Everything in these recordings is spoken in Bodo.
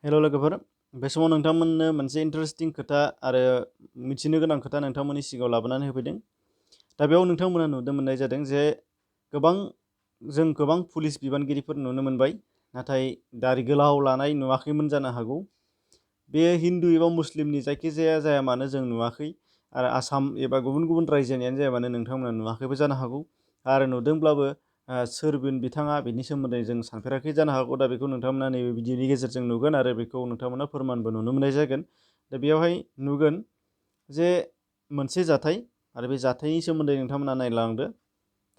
हेल' लोगोफोर, बे समाव नोंथांमोननो मोनसे इन्टारेस्टिं खोथा आरो मिथिनो गोनां खोथा नोंथांमोननि सिगाङाव लाबोनानै होफैदों। दा बेयाव नोंथांमोना नुनो मोननाय जादों जे गोबां पुलिस बिबानगिरिफोर नुनो मोनबाय, नाथाय दारि गोलाव लानाय नुवाखैमोन जानो हागौ। बेयो हिन्दु एबा मुस्लिमनि जायखिजाया जाया मानो जों नुवाखै, आरो आसाम एबा गुबुन गुबुन रायजोनियानो जाया मानो नोंथांमोना नुवाखैबो जानो हागौ, आरो नुदोंब्लाबो सोरमोन बिथाङा बेनि सोमोन्दै जों सानफेराखै जानो हागौ। दा बेखौ नोंथांमोना नैबे भिडिअनि गेजेरजों नुगोन आरो बेखौ नोंथांमोना फोरमानबो नुनो मोननाय जागोन। दा बेयावहाय नुगोन जे मोनसे जाथाय, आरो बे जाथायनि सोमोन्दै नोंथांमोना नायलांदो।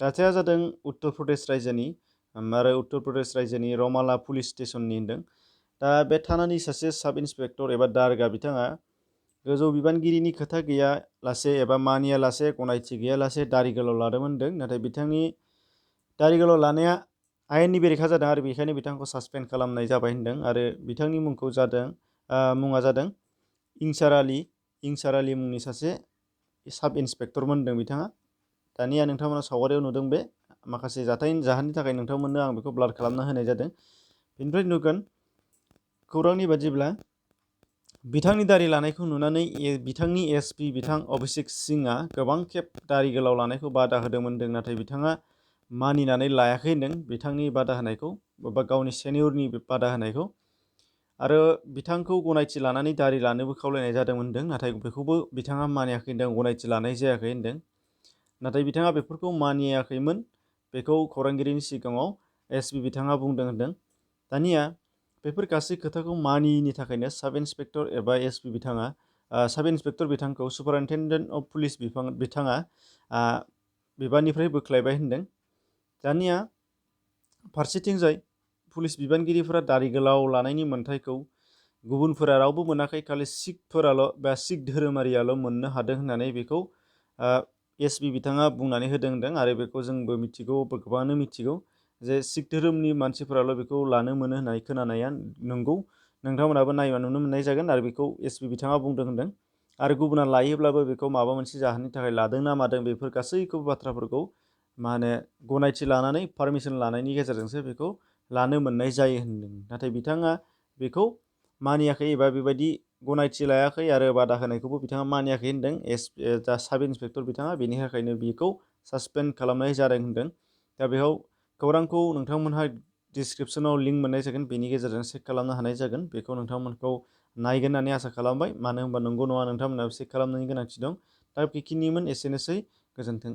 जाथाया जादों उत्तर प्रदेश रायजोनि, आरो उत्तर प्रदेश रायजोनि रमाला पुलिस स्टेसननि होनदों। दा बे थानानि सासे साब इन्सपेक्टर एबा दारगा बिथाङा गोजौ बिबानगिरिनि खोथा गैयालासे एबा मानियालासे, गनायथि गैयालासे दारि गोलाव लादोंमोन होनदों। नाथाय बिथांनि दारि गोलाव लानाया आयेननि बेरेखा जादों, आरो बेखायनो बिथांखौ सासपेन्ड खालामनाय जाबाय होनदों। आरो बिथांनि मुङा जादों इंसार आली मुंनि सासे साब इन्सपेक्टरमोन होनदों बिथाङा। दानिया नोंथांमोना सावगारियाव नुदों, बे माखासे जाहोननि थाखाय नोंथांमोननो आं बेखौ ब्लार खालामना होनाय जादों। बेनिफ्राय नुगोन खौरांनि बादिब्ला बिथांनि दारि लानायखौ नुनानै बिथांनि एसपि बिथां अभिषेक सिंहआ गोबां खेब दारि गोलाव लानायखौ बादा होदोंमोन होनदों, नाथाय बिथाङा मानिनानै लायाखै होनदों बिथांनि बादा होनायखौ, बा गावनि सेनियरनि बादा होनायखौ। आरो बिथांखौ गनायथि लानानै दारि लानोबो खावलायनाय जादोंमोन होनदों, नाथाय बेखौबो बिथाङा मानियाखै होनदों, गनायथि लानाय जायाखै होनदों। नाथाय बिथाङा बेफोरखौ मानियाखैमोन, बेखौ खौरांगिरिनि सिगाङाव एसपि बिथाङा बुंदों होनदों। दानिया बेफोर गासै खोथाखौ मानियैनि थाखायनो साब इन्सपेक्टर एबा एसपि बिथाङा साब इन्सपेक्टर बिथांखौ सुपारिनटेन्डेन्ट अफ पुलिस बिथाङा बिबाननिफ्राय बोख्लायबाय होनदों। दानिया फारसेथिंजाय पुलिस बिबानगिरिफोरा दारि गोलाव लानायनि मोन्थायखौ गुबुनफोरा रावबो मोनाखै, खालि सिख धोरोमारियाल' मोननो हादों होननानै बेखौ एसपि बिथाङा बुंनानै होदों होनदों। आरो बेखौ जोंबो मिथिगौ, गोबाङानो मिथिगौ जे सिख धोरोमनि मानसिफोराल' बेखौ लानो मोनो होननानै खोनानाया नंगौ। नोंथांमोनाबो नायबा नुनो मोननाय जागोन, आरो बेखौ एसपि बिथाङा बुंदों होनदों। आरो गुबुना लायोब्लाबो बेखौ माबा मोनसे जाहोननि थाखाय लादों ना मादों, बेफोर गासैखौबो बाथ्राफोरखौ गनायथि लानानै पारमिसन लानायनि गेजेरजोंसो बेखौ लानो मोननाय जायो होनदों। नाथाय बिथाङा बेखौ मानियाखै, एबा बेबायदि गनायथि लायाखै आरो बादा होनायखौबो बिथाङा मानियाखै होनदों जा साब इन्सपेक्टर बिथाङा। बेनि थाखायनो बेखौ सासपेन्ड खालामनाय जादों होनदों। दा बेयाव खौरांखौ नोंथांमोनहा डिसक्रिपसनाव लिंक मोननाय जागोन, बेनि गेजेरजों चेक खालामनो हानाय जागोन। बेखौ नोंथांमोनखौ नायगोन होननानै आसा खालामबाय, मानो होनबा नंगौ नङा नोंथांमोनहा चेक खालामनायनि गोनांथि दं। दा बेखिनिमोन, एसेनोसै, गोजोन्थों।